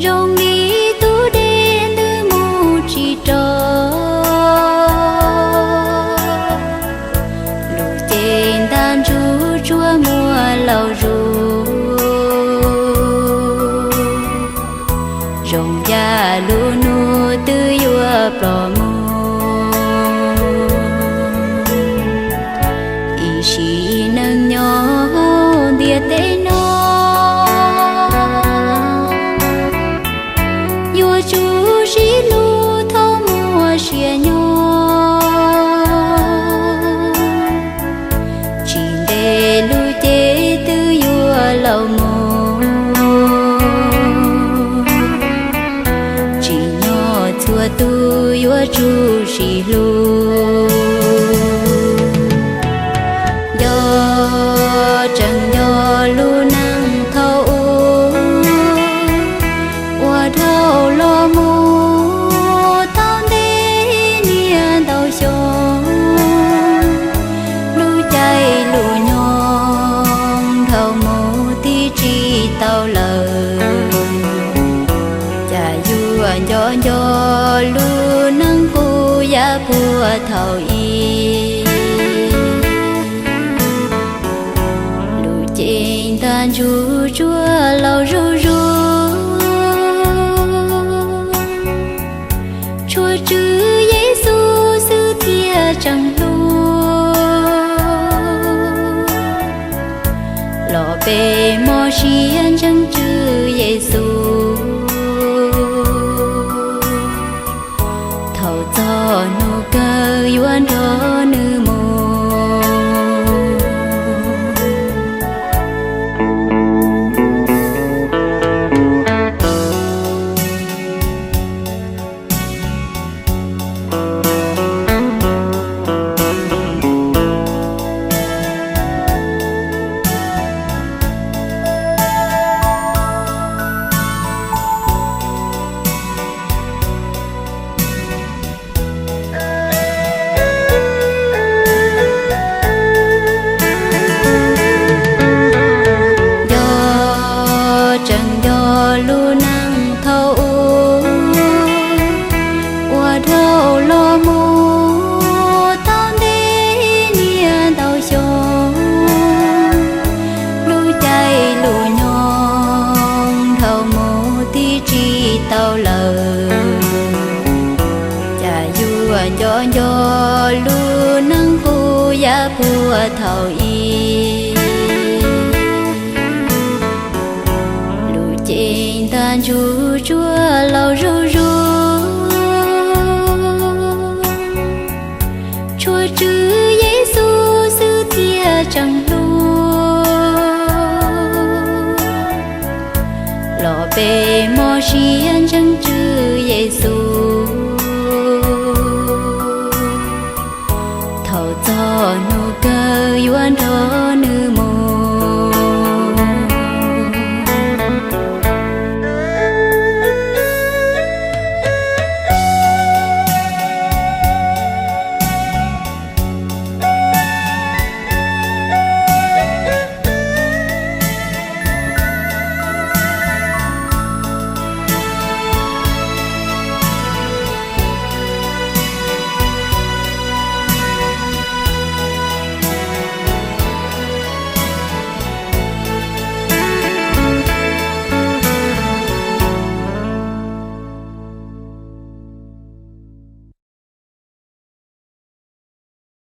Zoo li tub dej ntws mus tsis rov, lus cem ntag ntsuj tsuag muaj laus zus, zoo yam lub nug twb yuav ploj mus. Ib sim neej nyob ntiaj teb no, yuav tsum sib hlub thaum muaj sia nyob, tsis ntev lub cev twb yuav laus mus. Tsim nyog txhua tus yuav tsum sib hlub. Nco tseem nco lub neej thaum ub, uas dhau los mus tau ntev niaj ntau xyoo, lub caij lub nyoog dhau mus tib tsis tau lawm. Cas yuav nco nco lub neej puas yam puag thaum ub, lus cem ntag ntsuj tsuag laus zuj zus, tshuav Tswv Yexus xwb thiaj tseem hlub. Los peb mob siab ntseeg Tswv Yexus, thaum txog hnub kawg yuav nrog nws mus. Nco tseem nco lub neej thaum ub, uas dhau los mus tau ntev niaj ntau xyoo, lub caij lub nyoog dhau mus tib tsis tau lawm. Cas yuav nco nco lub neej puas yam puag thaum ub, lus cem ntag ntsuj tsuag laus zuj zus, tshuav Tswv Yexus xwb thiaj tseem hlub. Los peb mob siab ntseeg Tswv Yexus, thaum txog hnub kawg yuav nrog